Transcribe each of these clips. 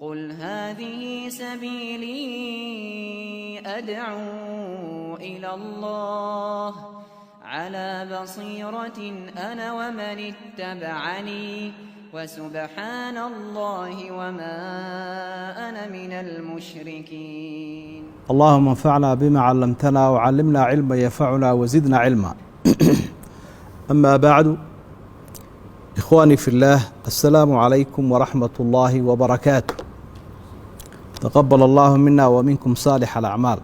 قل هذه سبيلي أدعو إلى الله على بصيرة أنا ومن اتبعني وسبحان الله وما أنا من المشركين. اللهم انفعنا بما علمتنا وعلمنا علما ينفعنا وزدنا علما. أما بعد، إخواني في الله، السلام عليكم ورحمة الله وبركاته. تقبل الله منا ومنكم صالح الأعمال.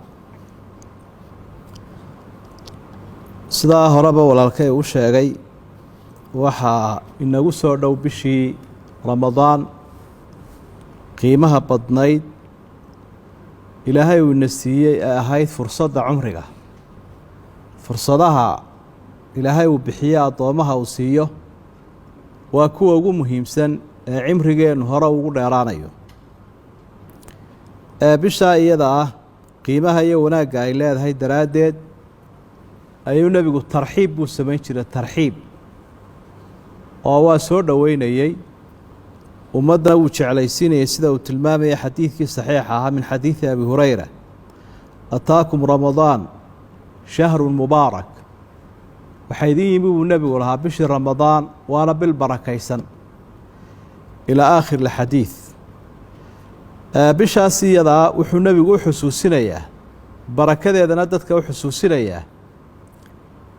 Sidaa horeba walaalkay u sheegay, waxaa inagu soo dhow bishii Ramadaan qiimaha badnayd Ilaahay uu ina siiyey ee ahayd fursadda cumriga. Fursadaha Ilaahay uu bixiye addoommaha uu siiyo waa kuwa ugu muhiimsan ee cimrigeennu hore ugu dheeraanayo. Ee bishaa iyada ah qiimaha iyo wanaagga ay leedahay daraaddeed ayuu nebigu tarxiib buu samayn jiray, tarxiib oo waa soo dhoweynayey ummaddana wuu jeclaysiinayay, sida uu tilmaamayay xadiidkii saxiixa ahaa min xadiidi Abi Hurayra: ataakum Ramadaan shahrun mubaarak. Waxaa idin yimi buu nebigu lahaa bishii Ramadaan, waana bil barakaysan, ilaa aakhir alxadiid. Bishaas iyadaa wuxuu nebigu u xusuusinayaa, barakadeedana dadka u xusuusinayaa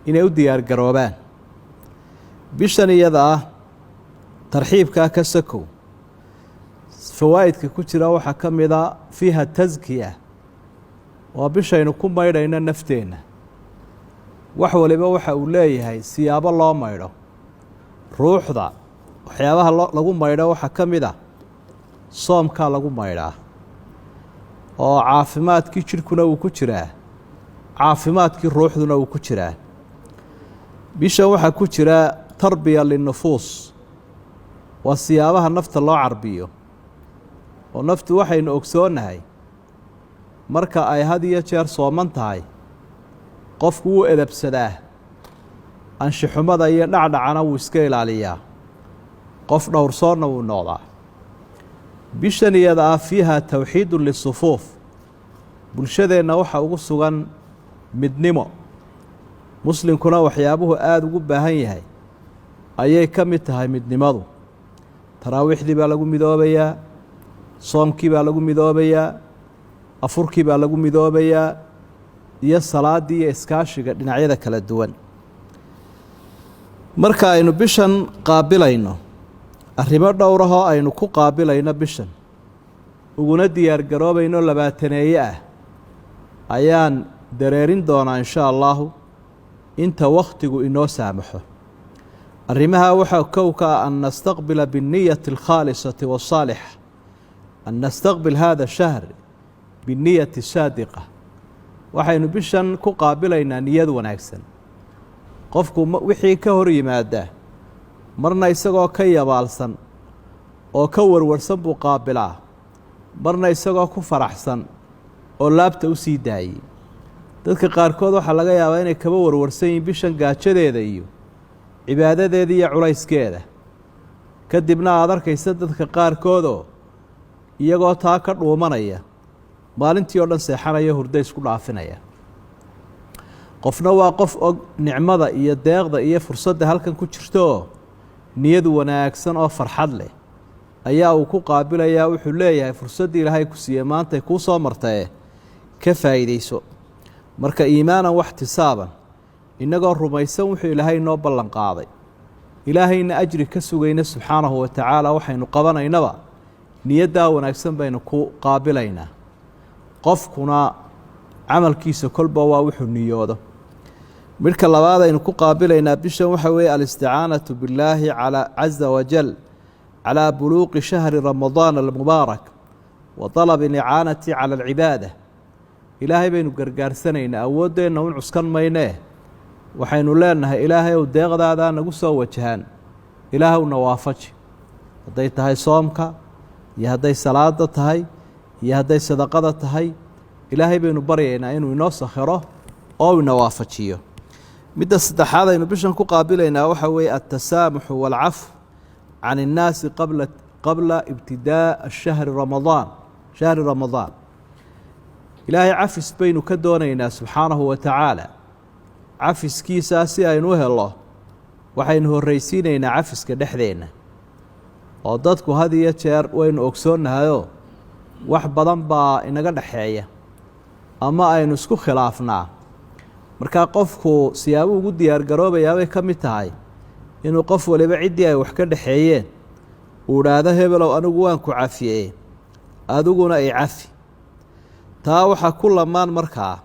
inay u diyaar garoobaan bishan iyada ah. Tarxiibkaa ka sakow, fawaa'idka ku jira waxaa ka mida fiiha taskiya, waa bishaynu ku maydhayno nafteenna. Wax waliba waxa uu leeyahay siyaabo loo maydho. Ruuxda waxyaabaha lagu maydho waxaa ka mid a soomkaa lagu maydhaa, oo caafimaadkii jidhkuna wuu ku jiraa, caafimaadkii ruuxduna wuu ku jiraa. Bishan waxaa ku jira tarbiya linnufuus, waa siyaabaha nafta loo carbiyo. Oo naftu waxaynu ogsoonnahay marka ay had iyo jeer sooman tahay, qofku wuu edabsadaa, anshixumada iyo dhacdhacana wuu iska ilaaliyaa, qof dhowrsoonna wuu noqdaa. Bishan iyada ah fiiha towxiidun lisufuuf, bulshadeenna waxa ugu sugan midnimo. Muslimkuna waxyaabuhu aada ugu baahan yahay ayay ka mid tahay midnimadu. Taraawiixdii baa lagu midoobayaa, soomkii baa lagu midoobayaa, afurkii baa lagu midoobayaa, iyo salaaddii iyo iskaashiga dhinacyada kala duwan. Marka aynu bishan qaabilayno, arrimo dhowrahoo aynu ku qaabilayno bishan uguna diyaar garoobayno labaataneeye ah ayaan dareerin doonaa insha allahu inta wakhtigu inoo saamaxo. Arrimaha waxaa kow ka ah an nastaqbila binniyati alkhaalisati wasaalixa, an nastaqbil hada shahr binniyati saadiqa. Waxaynu bishan ku qaabilaynaa niyad wanaagsan. Qofku wixii ka hor yimaada marna isagoo ka yabaalsan oo ka warwarsan buu qaabilaa, marna isagoo ku faraxsan oo laabta u sii daayey. Dadka qaarkood waxaa laga yaabaa inay kaba warwarsan yihiin bishan gaajadeeda iyo cibaadadeeda iyo culayskeeda. Kadibna aada arkaysa dadka qaarkoodoo iyagoo taa ka dhuumanaya maalintii oo dhan seexanaya, hurdo isku dhaafinaya. Qofna waa qof og nicmada iyo deeqda iyo fursadda halkan ku jirtooo niyad wanaagsan oo farxad leh ayaa uu ku qaabilayaa. Wuxuu leeyahay fursaddii Ilaahay ku siiyey maantay kuu soo martae, ka faa'iidayso. Marka iimaanan waxtisaaban, innagoo rumaysan wuxuu Ilaahay noo ballan qaaday, Ilaahayna ajri ka sugayna subxaanahu wa tacaala, waxaynu qabanaynaba niyaddaa wanaagsan baynu ku qaabilaynaa. Qofkuna camalkiisa kolba waa wuxuu niyoodo. Midhka labaad aynu ku qaabilaynaa bishan waxa weeye alisticaanatu billaahi calaa caza wajal calaa buluuqi shahri Ramadaan almubaarak wa dalabi alicaanati cala alcibaada. Ilaahay baynu gargaarsanaynaa, awooddeenna un cuskan maynee. Waxaynu leenahay: Ilaahay ow, deeqdaadaa nagu soo wajahaan, Ilaahowna waafaji. Hadday tahay soomka iyo hadday salaada tahay iyo hadday sadaqada tahay, Ilaahay baynu baryaynaa inuu inoo sakhiro oo ina waafajiyo. Midda saddexaad aynu bishan ku qaabilaynaa waxa weeye altasaamuxu waalcafw can innaasi qabla qabla ibtidaa shahri ramadaan, shahri ramadaan. Ilaahay cafis baynu ka doonaynaa subxaanahu wa tacaala. Cafiskiisaa si aynu u helo, waxaynu horraysiinaynaa cafiska dhexdeenna, oo dadku had iyo jeer waynu ogsoonnahayoo wax badan baa inaga dhexeeya ama aynu isku khilaafnaa. Markaa qofku siyaabuu ugu diyaargaroobayaabay ka mid tahay inuu qof waliba ciddii ay wax ka dhexeeyeen uu idhaahdo, hebelow, anigu waan ku cafiyey, adiguna i cafi. Taa waxaa ku lamaan markaa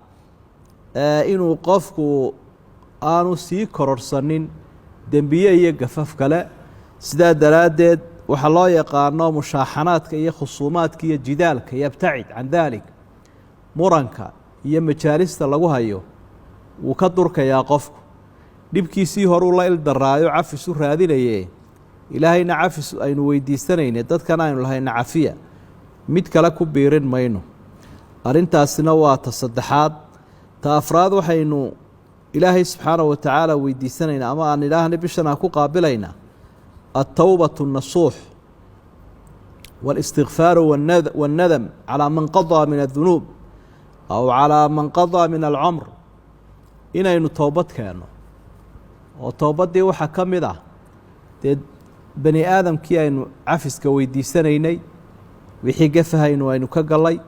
inuu qofku aanu sii kororhsanin dembiye iyo gafaf kale. Sidaa daraaddeed waxaa loo yaqaano mushaaxanaadka iyo khusuumaadka iyo jidaalka, yabtacid can daalik. Muranka iyo majaalista lagu hayo wuu ka durkayaa qofku. Dhibkiisii horuu la ildaraayo, cafis u raadinaye, Ilaahayna cafis aynu weydiisanayne, dadkana aynu lahayna cafiya, mid kale ku biirin mayno. Arrintaasina waa ta saddexaad. Ta afraad, waxaynu Ilaahay subxaanahu wa tacaala weydiisanaynaa, ama aan idhaahna bishan aan ku qaabilaynaa, altowbatu nasuux waalistikfaaru waannadam calaa man qadaa min addunuub aw calaa man qadaa min alcumr, inaynu toobad keenno. Oo towbaddii waxaa ka mid ah dee bani aadamkii aynu cafiska weydiisanaynay, wixii gafahaynu aynu ka gallay.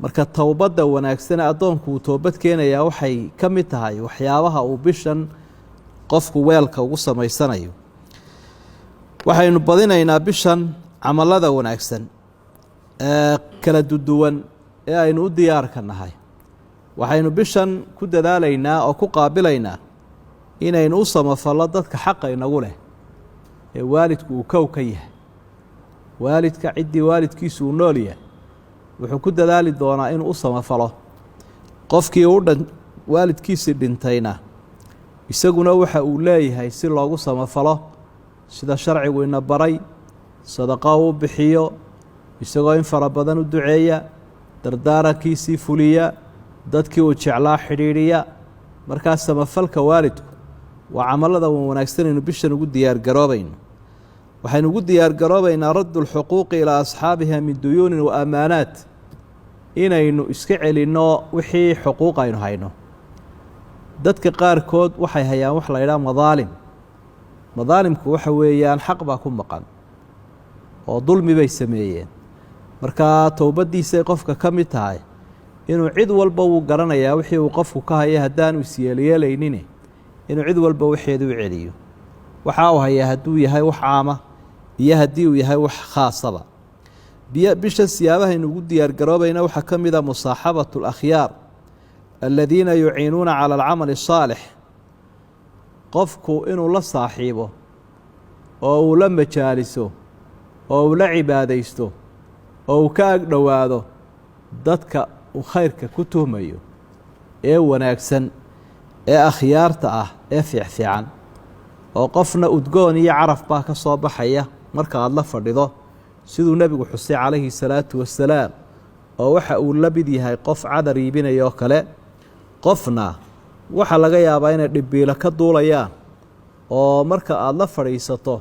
Marka towbadda wanaagsane addoonku uu toobad keenayaa waxay ka mid tahay waxyaabaha uu bishan qofku weelka ugu samaysanayo. Waxaynu badinaynaa bishan camalada wanaagsan ee kala duduwan ee aynu u diyaarka nahay. Waxaynu bishan ku dadaalaynaa oo ku qaabilaynaa inaynu u samafallo dadka xaqa inagu leh, ee waalidku uu kow ka yahay. Waalidka, ciddii waalidkiisu uu nool yahay, wuxuu ku dadaali doonaa inuu u samafalo. Qofkii u dhan waalidkiisii dhintayna, isaguna waxa uu leeyahay si loogu samafalo sida sharcigu ina baray, sadaqo uu bixiyo, isagoo in fara badan u duceeya, dardaarankiisii fuliya, dadkii uu jeclaa xidhiidhiya. Markaa samafalka waalidku waa camalada wan wanaagsanaynu bishan ugu diyaargaroobayno. Waxaynu ugu diyaargaroobaynaa raddu lxuquuqi ilaa asxaabiha min duyuunin wa amaanaat, inaynu iska celinno wixii xuquuq aynu hayno. Dadka qaarkood waxay hayaan wax la yidhaha madaalim. Madaalimku waxa weeyaan xaq baa ku maqan oo dulmi bay sameeyeen. Markaa towbaddiisay qofka ka mid tahay inuu cid walba wuu garanayaa wixii uu qofku ka haya, haddaanu isyeelyeelaynin, inuu cid walba waxeeda u celiyo, waxa uu hayaa hadduu yahay wax caama iyo haddii uu yahay wax khaasaba. Bisha siyaabahaynu ugu diyaargaroobayna waxaa ka mid a musaaxabatu alakhyaar aladiina yuciinuuna cala alcamali asaalix. Qofku inuu la saaxiibo oo uu la majaaliso oo uu la cibaadaysto oo uu ka ag dhowaado dadka uu khayrka ku tuhmayo ee wanaagsan ee akhyaarta ah ee fiicfiican, oo qofna udgoon iyo caraf baa ka soo baxaya marka aada la fadhido, siduu nebigu xusay calayhi salaatu wasalaam, oo waxa uu la mid yahay qof cadar iibinayoo kale. Qofna waxaa laga yaabaa inay dhibiilo ka duulayaan, oo marka aada la fadhiisato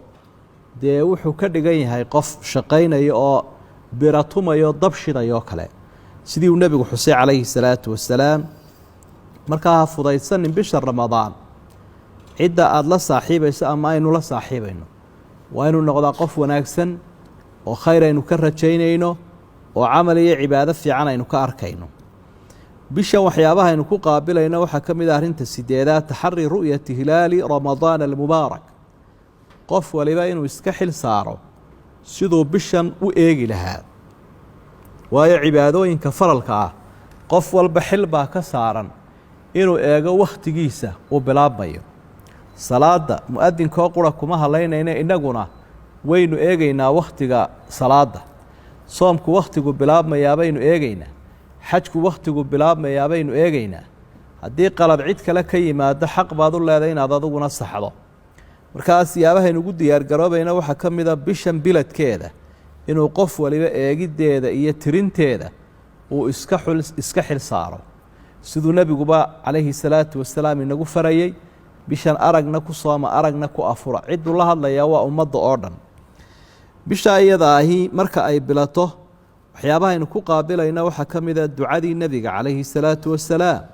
dee wuxuu ka dhigan yahay qof shaqaynaya oo biratumayo, dab shidayoo kale, sidii uu nebigu xusay calayhi salaatu wasalaam. Markaa ha fudaysanin bisha Ramadaan cidda aada la saaxiibayso ama aynu la saaxiibayno. Waa inuu noqdaa qof wanaagsan oo khayr aynu ka rajaynayno oo camal iyo cibaado fiican aynu ka arkayno. Bishan waxyaabaha aynu ku qaabilayno waxaa ka mid ah arrinta sideedaad, taxari ru'yati hilaali Ramadaan almubaarak. Qof waliba inuu iska xil saaro siduu bishan u eegi lahaa, waayo cibaadooyinka faralka ah qof walba xil baa ka saaran inuu eego wakhtigiisa uu bilaabmayo. Salaadda mu-adinkoo qura kuma halaynayna, innaguna waynu eegaynaa wakhtiga salaadda. Soomku wakhtigu bilaabmayaa baynu eegaynaa, xajku wakhtigu bilaabmayaa baynu eegaynaa. Haddii qalad cid kale ka yimaado, xaq baad u leedahay inaad adiguna saxdo. Markaa siyaabahaynu ugu diyaargaroobayna waxaa ka mid a bishan biladkeeda inuu qof waliba eegiddeeda iyo tirinteeda uu iska xil saaro, siduu nebiguba calayhi salaatu wasalaam inagu farayey: bishan aragna ku sooma, aragna ku afura. Cidduu la hadlayaa waa ummadda oo dhan. Bishaa iyada ahi marka ay bilato, waxyaabahaynu ku qaabilayna waxaa ka mida ducadii nebiga calayhi salaatu wasalaam.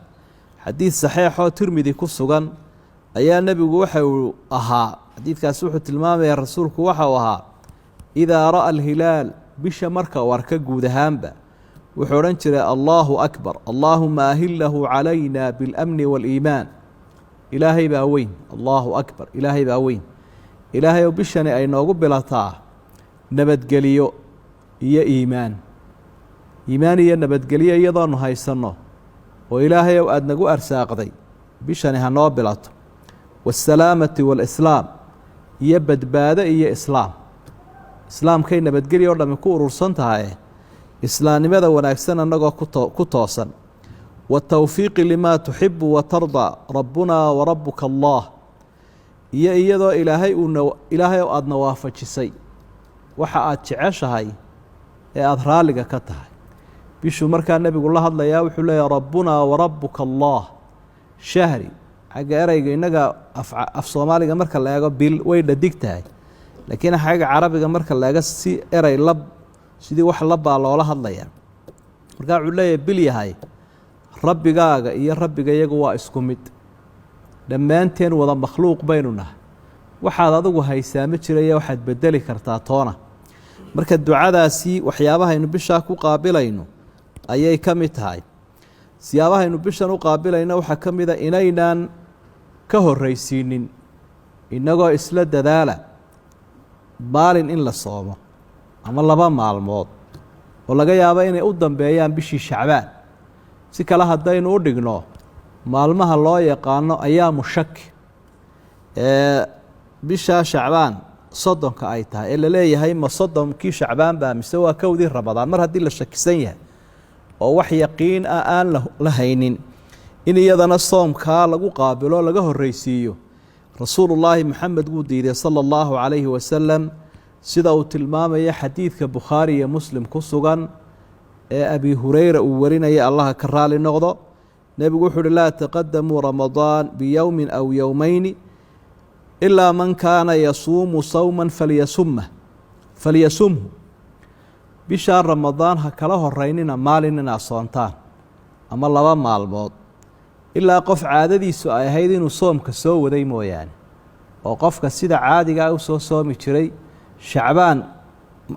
Xadiid saxeexoo Tirmidi ku sugan ayaa nebigu waxa uu ahaa, xadiidkaasi wuxuu tilmaamayaa rasuulku waxa uu ahaa idaa ra'a alhilaal, bisha marka uu arka guud ahaanba, wuxuu odhan jiray: "Allaahu akbar, allaahuma ahilahu calayna biاlamni waaliimaan." Ilaahay baa weyn, allaahu akbar, ilaahay baa weyn, ilaahay oo bishani ay noogu bilataa nabadgeliyo iyo iimaan, iimaan iyo nabadgelyo iyadoonu haysanno oo ilaahay ow aada nagu arsaaqday, bishani ha noo bilato. Waasalaamati waalislaam, iyo badbaado iyo islaam. Islaamkay nabadgelyo o dhami ku urursan tahay, islaamnimada wanaagsan annagoo ku toosan. Watawfiiqi limaa tuxibu watardaa, rabbunaa wa rabbuka allah, iyo iyadoo ilaahay uuna, ilaahay oo aadna waafajisay waxa aad jeceshahay ee aada raalliga ka tahay. Bishuu markaa nebigu la hadlayaa, wuxuu leeyahy: "Rabbunaa wa rabbuka allah." Shahri xagga ereyga innaga af Soomaaliga marka la eego bil way dhadig tahay, laakiin xagga carabiga marka la eego si erey lab, sidii wax labbaa loola hadlaya. Markaa wuxuu leeyahay: bil yahay, rabbigaaga iyo rabbiga iyagu waa isku mid, dhammaanteen wada makhluuq baynu nahay, waxaad adigu haysaa ma jiraya, waxaad bedeli kartaa toona. Marka ducadaasi waxyaabahaynu bishaa ku qaabilayno ayay ka mid tahay. Siyaabahaynu bishan u qaabilayno waxaa ka mida inaynaan ka horraysiinin, innagoo isla dadaala, maalin in la soomo ama 2 maalmood oo laga yaabo inay u dambeeyaan bishii Shacbaan. Si kale haddaynu u dhigno, maalmaha loo yaqaano ayaamu shaki ee bishaa Shacbaan 30-ka ay tahay, ee la leeyahay ma 30-kii Shacbaan baa mise waa 1-dii Ramadaan, mar haddii la shakisan yahay oo wax yaqiin ah aan la haynin, in iyadana soomkaa lagu qaabilo laga horreysiiyo, Rasuulullaahi Maxamed wuu diiday sala allahu calayhi wasalam, sida uu tilmaamaya xadiidka Bukhaari iyo Muslim ku sugan ee Abi Hureyra uu warinaya, Allaha ka raali noqdo. Nebigu wuxuu uhi: "Laa taqadamuu Ramadaan biyowmin aw yowmeyni ilaa man kaana yasuumu sawman falyasumah falyasumhu." Bishaa Ramadaan ha kala horeynina maalin inaad soontaan ama 2 maalmood, ilaa qof caadadiisu ay ahayd inuu soomka soo waday mooyaane, oo qofka sida caadigaa u soo soomi jiray Shacbaan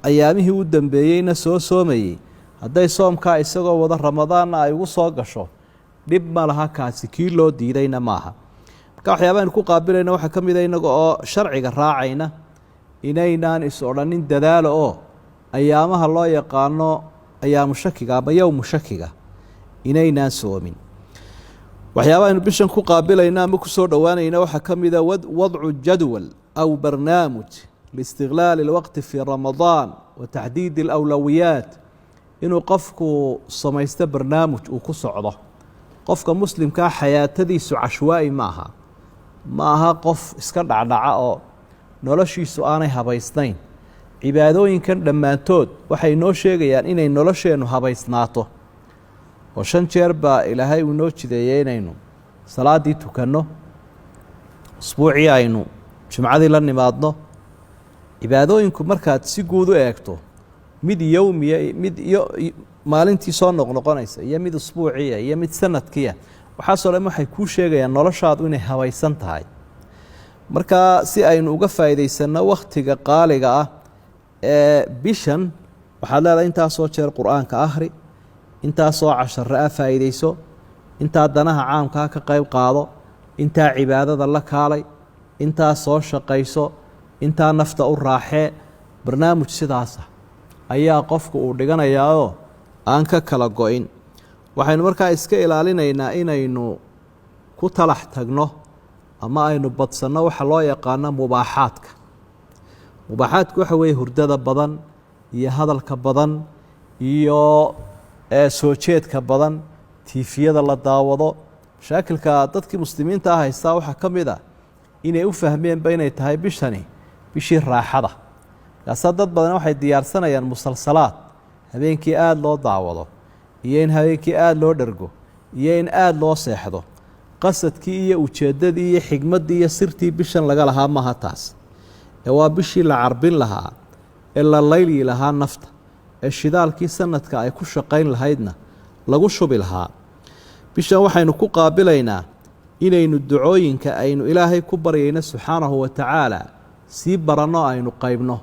ayaamihii u dambeeyeyna soo soomayey, hadday soomkaa isagoo wada Ramadaanna ay ugu soo gasho, dhib ma laha, kaasi kii loo diidayna maaha. Marka waxyaabaaynu ku qaabilayna waxaa ka mida, innaga oo sharciga raacayna, inaynaan is odhanin dadaalo oo ayaamaha loo yaqaano ayaamu shakiga ama yowmu shakiga inaynaan soomin. Waxyaaba aynu bishan ku qaabilayna ama kusoo dhowaanayna waxaa ka mida wadcu jadwal aw barnaamuj liistiqlaali اlwaqti fii Ramadaan wa taxdiidi alawlawiyaat, inuu qofku samaysto barnaamij uu ku socdo. Qofka muslimkaa xayaatadiisu cashwaa'i maaha, ma aha qof iska dhacdhaca oo noloshiisu aanay habaysnayn. Cibaadooyinkan dhammaantood waxay noo sheegayaan inay nolosheennu habaysnaato, oo 5 jeer baa Ilaahay uu noo jideeyey inaynu salaaddii tukanno, usbuucii aynu jumcadii la nimaadno. Cibaadooyinku markaad si guud u eegto, mid yowmiya, mid maalintii soo noqnoqonaysa, iyo mid usbuuciya, iyo mid sanadkiya, waxaasoo dhan waxay kuu sheegayaan noloshaadu inay habaysan tahay. Marka si aynu uga faa'iidaysanno wakhtiga qaaliga ah ee bishan, waxaad leedahay intaasoo jeer qur-aanka akhri, intaasoo cashare ah faa'iidayso, intaa danaha caamkaa ka qayb qaado, intaa cibaadada la kaalay, intaa soo shaqayso, intaa nafta u raaxee. Barnaamij sidaasa ayaa qofku uu dhiganayaao aan ka kala go-in. Waxaynu markaa iska ilaalinaynaa inaynu ku talax tagno ama aynu badsanno waxa loo yaqaano mubaaxaadka. Mubaaxaadku waxa weeye hurdada badan iyo hadalka badan iyo soo jeedka badan, tiifiyada la daawado. Mashaakilka dadkii muslimiinta ah haystaa waxaa ka mid a inay u fahmeenba inay tahay bishani bishii raaxada. Markaasaa dad badan waxay diyaarsanayaan musalsalaad habeenkii aada loo daawado, iyo in habeenkii aada loo dhergo, iyo in aada loo seexdo. Qasadkii iyo ujeeddadii iyo xigmaddii iyo sirtii bishan laga lahaa maaha taas, ee waa bishii la carbin lahaa ee la laylyi lahaa nafta, ee shidaalkii sanadka ay ku shaqayn lahaydna lagu shubi lahaa. Bishan waxaynu ku qaabilaynaa inaynu ducooyinka aynu Ilaahay ku baryayno subxaanahu wa tacaala sii baranno, aynu qaybno,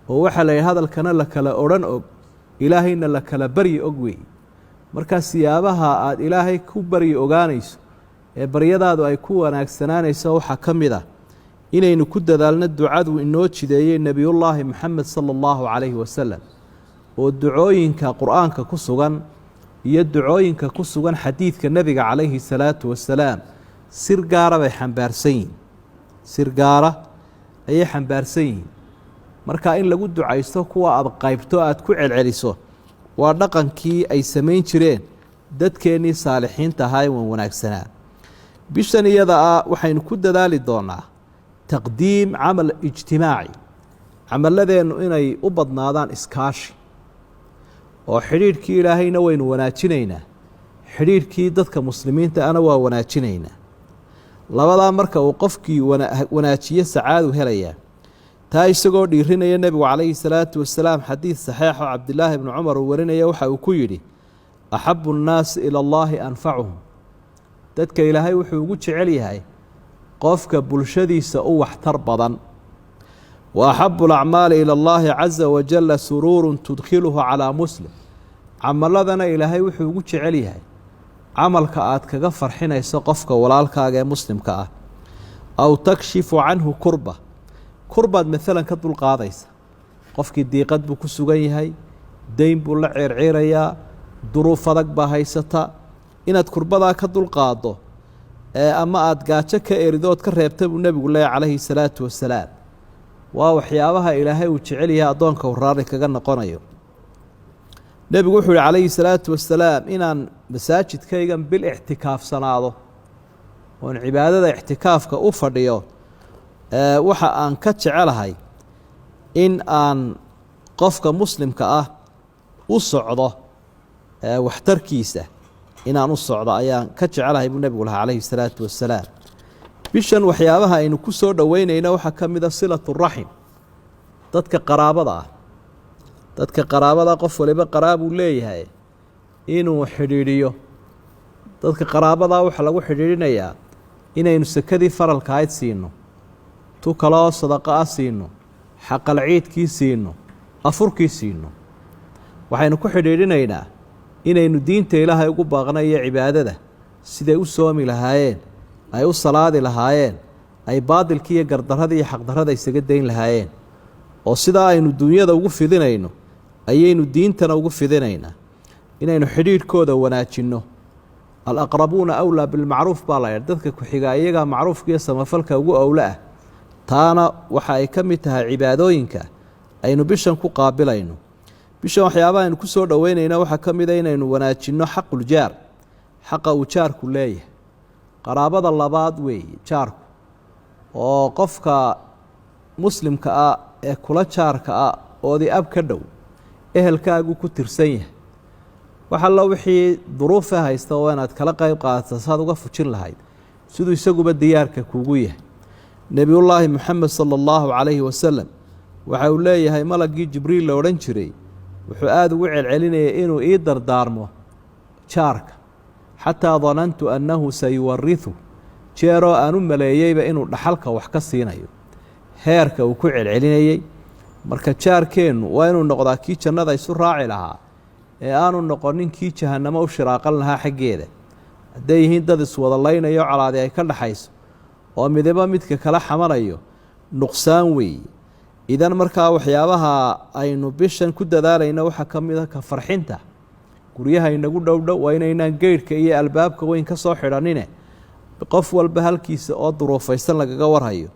oo waxaa la yidhi hadalkana la kala odhan og, Ilaahayna la kala baryi og weey. Markaa siyaabaha aada Ilaahay ku baryi ogaanayso ee baryadaadu ay ku wanaagsanaanayso waxaa ka mid ah inaynu ku dadaalno ducadu inoo jideeyey Nebiyullaahi Moxamed sala allahu calayhi wasalam, oo ducooyinka Qur-aanka ku sugan iyo ducooyinka ku sugan xadiidka nebiga calayhi salaatu wasalaam sir gaara bay xambaarsan yihiin, sir gaara ayay xambaarsan yihiin. Marka in lagu ducaysto kuwa aada qaybto, aada ku celceliso, waa dhaqankii ay samayn jireen dadkeennii saalixiinta ahaa ee wan wanaagsanaa. Bishan iyada ah waxaynu ku dadaali doonaa taqdiim camal ijtimaaci, camaladeennu inay u badnaadaan iskaashi, oo xidhiidhkii Ilaahayna waynu wanaajinaynaa, xidhiidhkii dadka muslimiinta ana waa wanaajinaynaa. Labadaa marka uu qofkii wanaajiyo, sacaadu helayaa. Taa isagoo dhiirinaya, nebigu calayhi salaatu wasalaam xadiid saxeexo Cabdilaahi bnu Cumar uu warinaya waxa uu ku yidhi: axabu nnaasi ila allaahi anfacuhum. Dadka Ilaahay wuxuu ugu jecel yahay qofka bulshadiisa u waxtar badan. Wa axabu alacmaali ila allaahi caza wajalla suruurun tudkhiluhu calaa muslim. Camaladana Ilaahay wuxuu ugu jecel yahay camalka aad kaga farxinayso qofka walaalkaaga ee muslimka ah, aw takshifu canhu kurba, kurbaad maalan ka dulqaadaysa. Qofkii diiqad buu ku sugan yahay, deyn buu la ciirciirayaa, duruuf adag baa haysata, inaad kurbadaa ka dulqaaddo ama aada gaajo ka eridood ka reebta buu nebigu leeyahy calayhi salaatu wasalaam. Waa waxyaabaha Ilaahay uu jecel yahay, addoonka uu raali kaga noqonayo. Nebigu wuxuu yihi calayhi salaatu wasalaam: inaan masaajidkaygan bil ictikaafsanaado oon cibaadada ictikaafka u fadhiyo, waxa aan ka jecelahay in aan qofka muslimka ah u socdo waxtarkiisa, inaan u socdo ayaan ka jecelahay, buu nebigu lahaa calayhi salaatu wasalaam. Bishan waxyaabaha aynu ku soo dhoweynayno waxaa ka mid a silaturaxim, dadka qaraabada ah. Dadka qaraabada, qof waliba qaraabuu leeyahay, inuu xidhiidhiyo dadka qaraabadaa. Waxaa lagu xidhiidhinayaa inaynu sekadii faralka ahayd siino, tu kaloo sadaqo ah siino, xaqal ciidkii siino, afurkii siino. Waxaynu ku xidhiidhinaynaa inaynu diinta Ilaahay ugu baaqna iyo cibaadada, siday u soomi lahaayeen, ay u salaadi lahaayeen, ay baadilkii iyo gardarrada iyo xaqdarrada isaga dayn lahaayeen. Oo sidaa aynu dunyada ugu fidinayno ayaynu diintana ugu fidinaynaa, inaynu xidhiidhkooda wanaajinno. Alaqrabuuna awlaa bilmacruuf baa la yidhi, dadka ku-xiga iyagaa macruufka iyo samafalka ugu owlo ah. Taana waxa ay ka mid tahay cibaadooyinka aynu bishan ku qaabilayno. Bishan waxyaabaha aynu ku soo dhoweynayno waxaa ka mid a inaynu wanaajinno xaquljaar, xaqa uu jaarku leeyahay. Qaraabada labaad weeye jaarku, oo qofka muslimka ah ee kula jaarka ah oodi ab ka dhow ehelkaagu ku tirsan yahay. Wax allo wixii duruufe haysta waa inaad kala qayb qaadata saad uga fujin lahayd, siduu isaguba diyaarka kuugu yahay. Nebiyullaahi Moxamed sala allahu calayhi wasalam waxa uu leeyahay: malagii Jibriil la odhan jiray wuxuu aada ugu celcelinayay inuu ii dardaarmo jaarka, xataa danantu annahu sayuwarihu, jeeroo aan u maleeyeyba inuu dhaxalka wax ka siinayo, heerka uu ku celcelinayey. Marka jaarkeennu waa inuu noqdaa kii jannada isu raaci lahaa ee aanu noqonin kii jahannamo u shiraaqan lahaa xaggeeda. Hadday yihiin dad iswada laynayo, colaadi ay ka dhaxayso, oo midiba midka kala xamanayo, nuqsaan weeye. Idan markaa waxyaabaha aynu bishan ku dadaalayno waxaa ka mid a ka farxinta guryaha inagu dhowdhow. Waa inaynaan geydhka iyo albaabka weyn ka soo xidhanine, qof walba halkiisa oo duruufaysan lagaga warhayo.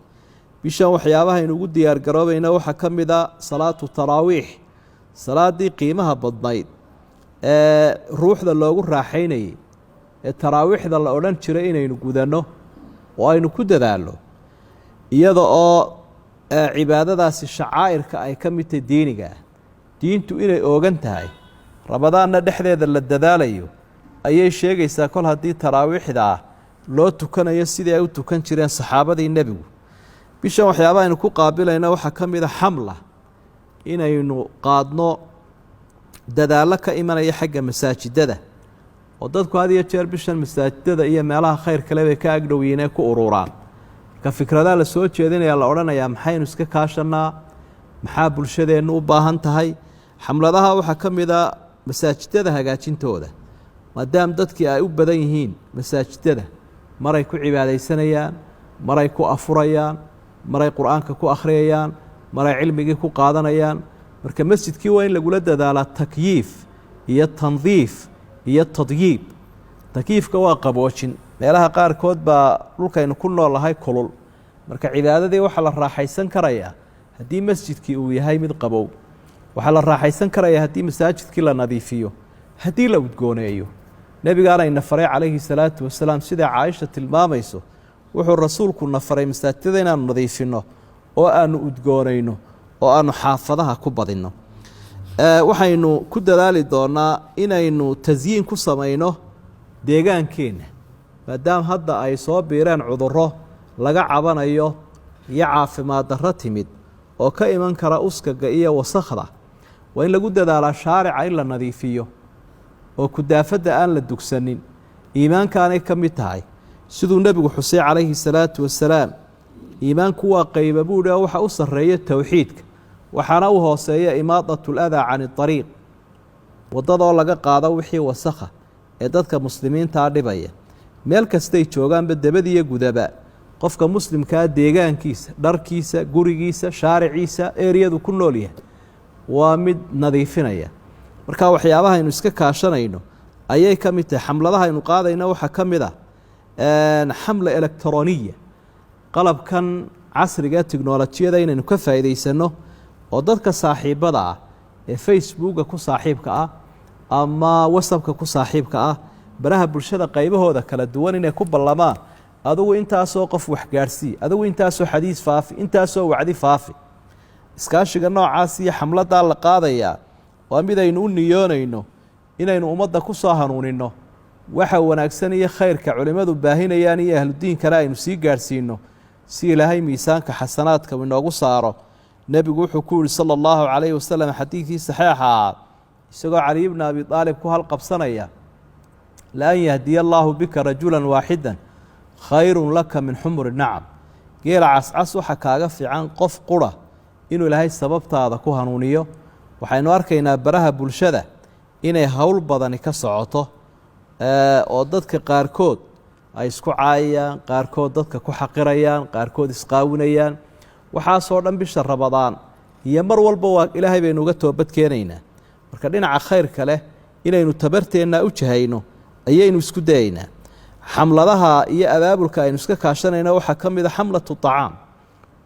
Bishan waxyaabaha aynu ugu diyaargaroobayno waxaa ka mid a salaatu taraawiix, salaadii qiimaha badnayd ee ruuxda loogu raaxaynayey ee taraawiixda la odhan jiray, inaynu gudanno oo aynu ku dadaallo, iyada oo cibaadadaasi shacaa'irka ay ka mid tahay diiniga ah. Diintu inay oogan tahay, Ramadaanna dhexdeeda la dadaalayo ayay sheegaysaa, kol haddii taraawiixda ah loo tukanayo sidii ay u tukan jireen saxaabadii nebigu. Bishan waxyaabaha aynu ku qaabilayna waxaa ka mid a xamla. inaynu qaadno dadaallo ka imanaya xagga masaajidada, oo dadku had iyo jeer bishan masaajidada iyo meelaha khayr kale bay ka agdhow yihiin ee ku ururaan. Marka fikradaha la soo jeedinaya, la odhanayaa maxaynu iska kaashanaa, maxaa bulshadeennu u baahan tahay. Xamladaha waxaa ka mid a masaajidada hagaajintooda, maadaama dadkii ay u badan yihiin masaajidada, maray ku cibaadaysanayaan, maray ku afurayaan, maray qur-aanka ku akhriyayaan, maray cilmigii ku qaadanayaan. Marka masjidkii waa in lagula dadaalaa takyiif iyo tandiif iyo tadyiib. Takyiifka waa qaboojin. Meelaha qaarkood baa dhulkaynu ku nool nahay kulul, marka cibaadadii waxaa la raaxaysan karayaa haddii masjidkii uu yahay mid qabow. Waxaa la raaxaysan karayaa haddii masaajidkii la nadiifiyo, haddii la udgooneeyo. Nebigaana ina faray calayhi salaatu wasalaam, siday Caaisha tilmaamayso, wuxuu rasuulku na faray masaajidada inaanu nadiifinno oo aanu udgoonayno oo aanu xaafadaha ku badinno. Waxaynu ku dadaali doonaa inaynu tasyiin ku samayno deegaankeenna, maadaama hadda ay soo biireen cudurro laga cabanayo iyo caafimaad darro timid oo ka iman kara uskaga iyo wasakhda. Waa in lagu dadaalaa shaarica in la nadiifiyo oo kudaafadda aan la dugsanin. Iimaankaanay ka mid tahay, siduu nebigu xusay calayhi salaatu wasalaam. Iimaanku waa qayba buuhi, oo waxa u sarreeya towxiidka, waxaana u hooseeya إماطة الأذى عن الطريق, waddadoo laga qaado wixii wasakha ee dadka muslimiintaa dhibaya, meel kastay joogaanba, debadiyo gudaba. Qofka muslimkaa deegaankiisa, dharkiisa, gurigiisa, shaariciisa, eriyadu ku nool yahay waa mid nadiifinaya. Marka waxyaabaha aynu iska kaashanayno ayay ka mid tahay. Xamladaha aynu qaadayno waxaa ka mid ah حملة إلكترونية, qalabkan casriga ee tiknolojiyada inaynu ka faa'iidaysanno, oo dadka saaxiibada ah ee Facebooka ku saaxiibka ah ama WhatsAppka ku saaxiibka ah, baraha bulshada qaybahooda kala duwan, inay ku ballamaan: adigu intaasoo qof waxgaadhsii, adigu intaasoo xadiis faafi, intaasoo wacdi faafi. Iskaashiga noocaas iyo xamladaa la qaadayaa waa mid aynu u niyoonayno inaynu ummadda ku soo hanuuninno waxa wanaagsan iyo khayrka culimmadu baahinayaan iyo ahludiinkana aynu sii gaadhsiino, si Ilaahay miisaanka xasanaadka inoogu saaro. Nebigu wuxuu ku yihi sala allahu calayhi wasalam xadiidkii saxiixa ahaa, isagoo Caliy bna Abi Aalib ku halqabsanaya: لأن يهدي الله بك رجلا واحدا خير لك من حمر النعم. Geela cascas waxa kaaga fiican qof qura inuu Ilaahay sababtaada ku hanuuniyo. Waxaynu arkaynaa baraha bulshada inay howl badani ka socoto, oo dadka qaarkood ay isku caayayaan, qaarkood dadka ku xaqirayaan, qaarkood isqaawinayaan. Waxaasoo dhan bisha Rabadaan iyo mar walba waa Ilaahay baynu uga toobad keenaynaa. Marka dhinaca khayrka leh inaynu tabarteenna u jahayno ayaynu isku dayaynaa. Xamladaha iyo abaabulka aynu iska kaashanayno waxaa ka mid a حملة طعام,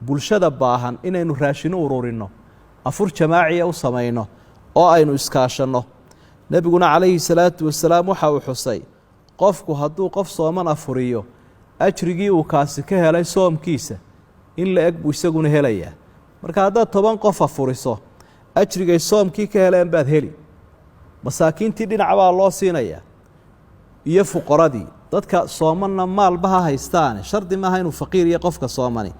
bulshada baahan inaynu raashino ururinno, afur jamaaciya u samayno oo aynu iskaashanno. Nebiguna calayhi salaatu wasalaam waxa uu xusay qofku hadduu qof sooman afuriyo, ajrigii uu kaasi ka helay soomkiisa in la eg buu isaguna helayaa. Marka haddaad 10 qof afuriso, ajrigay soomkii ka heleen baad heli. Masaakiintii dhinac baa loo siinayaa iyo fuqaradii. Dadka soomanna maalba ha haystaane, shardi maaha inuu faqiir iyo qofka soomani.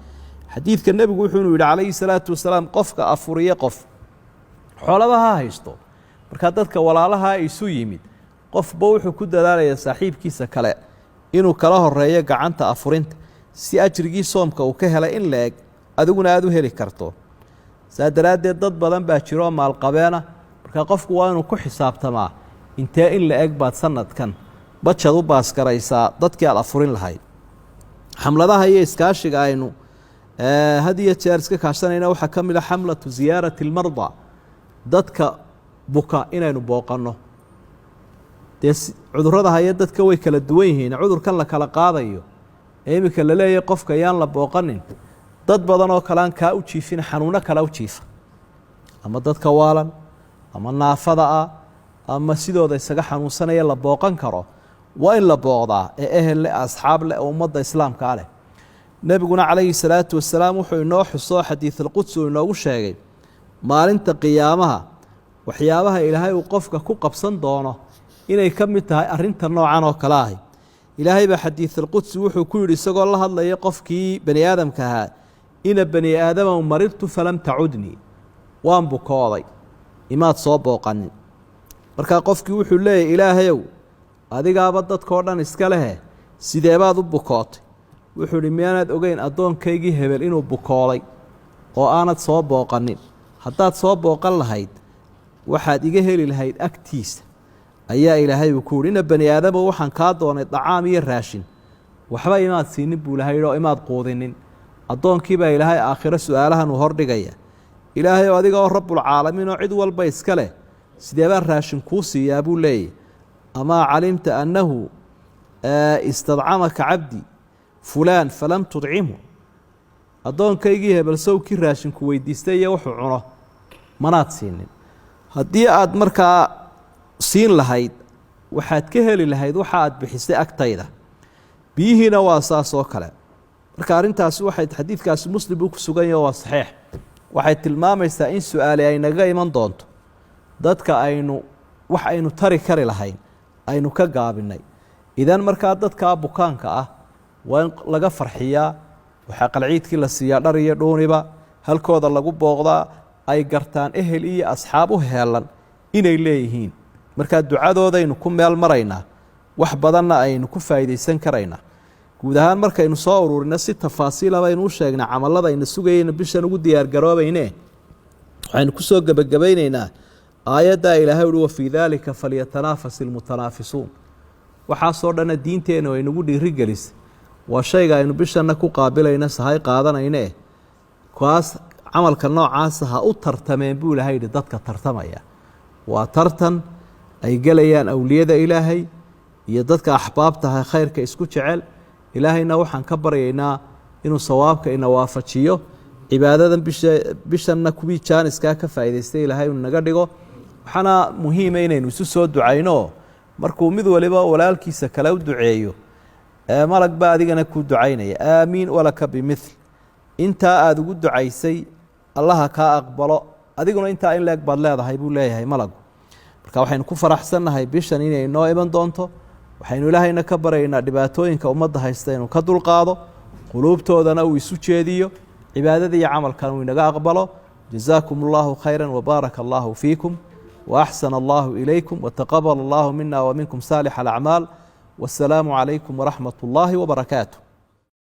Xadiidka nebigu wuxuunu yidhi calayhi salaatu wasalaam: qofka afuriye qof, xoolaba ha haysto. Markaa dadka walaalaha isu yimid, qofba wuxuu ku dadaalayaa saaxiibkiisa kale inuu kala horeeyo gacanta afurinta, si ajrigii soomka uu ka helay in la eg adiguna aada u heli karto. Saa daraaddeed dad badan baa jiroo maalqabeena. Markaa qofku waa inuu ku xisaabtamaa intee in la eg baad sanadkan bajad u baasgaraysaa dadkii aad afurin lahayd. Xamladaha iyo iskaashiga aynu had iyo jeer iska kaashanayna waxaa ka mid a حملة زيارة المرضى, dadka buka inaynu booqanno. Dee cudurrada haya dadka way kala duwan yihiin. Cudurkan la kala qaadayo ee iminka la leeyahay qofka yaan la booqanin, dad badan oo kale aan kaa u jiifin, xanuuno kale u jiifa, ama dadka waalan ama naafada ah ama sidooda isaga xanuunsanaya la booqan karo, waa in la booqdaa, ee ehel leh, asxaab leh oo ummadda islaamkaa leh. Nebiguna calayhi salaatu wasalaam wuxuu inoo xuso xadiisulqudsi uu inoogu sheegay maalinta qiyaamaha waxyaabaha Ilaahay uu qofka ku qabsan doono inay ka mid tahay arrinta noocan oo kale ahi. Ilaahay baa xadiisulqudsi wuxuu ku yidhi, isagoo la hadlaya qofkii bani aadamka ahaa: ina bani aadama مرضت فلم تعدني. Waan bukooday, imaad soo booqanin. Markaa qofkii wuxuu leeyahy, Ilaahayow, adigaaba dadkoo dhan iska lehe, sideebaad u bukootay? Wuxuu idhi, miyaanaad ogeyn addoonkaygii hebel inuu bukooday oo aanad soo booqanin? Haddaad soo booqan lahayd, waxaad iga heli lahayd agtiisa. Ayaa Ilaahay uu ku uhi, ina bani aadamo, waxaan kaa doonay dacaam iyo raashin, waxba imaad siinin buu ilahay oo imaad quudinin. Addoonkiibaa Ilaahay aakhiro su-aalahan uu hordhigaya: Ilaahay oo, adiga oo rabbulcaalamiin oo cid walba iska leh, sideebaa raashin kuu siiyaa? Buu leeyahy. Amaa calimta annahu istadcamaka cabdi fulaan falam tudcimhu? Addoonkaygii hebel sowkii raashinku weydiistay iyo wuxuu cuno manaad siinin. Haddii aad markaa siin lahayd, waxaad ka heli lahayd waxa aad bixisay agtayda. Biyihiina waa saas oo kale. Marka arrintaasi waxay, xadiidkaasi Muslim buu ku sugan yaho, waa saxiix, waxay tilmaamaysaa in su-aali ay naga iman doonto dadka aynu wax aynu tari kari lahayn aynu ka gaabinay. Idan markaa dadkaa bukaanka ah waa in laga farxiyaa, waxaa qalciidkii la siiyaa dhar iyo dhuuniba, halkooda lagu booqdaa, ay gartaan ehel iyo asxaab u heelan inay leeyihiin. Markaa ducadoodaynu ku meel maraynaa, wax badanna aynu ku faa'iidaysan karaynaa. Guud ahaan markaynu soo ururino, si tafaasiila baynu u sheegnay camallada ayna sugayeyno bishan ugu diyaargaroobayne. Waxaynu kusoo gebagabaynaynaa aayaddaa Ilaahay uhi, wafii daalika falyatanaafas ilmutanaafisuun. Waxaasoo dhanna diinteennu ay nagu dhiirigelisay, waa shayga aynu bishanna ku qaabilayna, sahay qaadanayne. Kaas camalka noocaasa ha u tartameen buu Ilahay yidhi dadka tartamaya. Waa tartan ay gelayaan awliyada Ilaahay iyo dadka axbaabtaha khayrka isku jecel. Ilaahayna waxaan ka baryaynaa inuu sawaabka ina waafajiyo, cibaadadan bisha bishanna kuwii jaaniskaa ka faa'idaystay Ilaahay uu naga dhigo. Waxaana muhiima inaynu isu soo ducayno. Markuu mid waliba walaalkiisa kale u duceeyo, malag baa adigana kuu ducaynaya: aamiin walaka bimil, intaa aada ugu ducaysay Allaha kaa aqbalo, adiguna intaa in leeg baad leedahay, buu leeyahay malagu. Marka waxaynu ku faraxsannahay bishan inay noo iman doonto. Waxaynu Ilaahayna ka baryaynaa dhibaatooyinka ummadda haysta inuu ka dulqaado, quluubtoodana uu isu jeediyo, cibaadada iyo camalkan uu inaga aqbalo. Jazaakum allahu khayra wbaaraka allahu fiikum waaxsana allahu ilaykum wataqabal allahu mina wa minkum saalix alacmaal. Wasalaamu calaykum waraxmat اllahi wbarakaatu.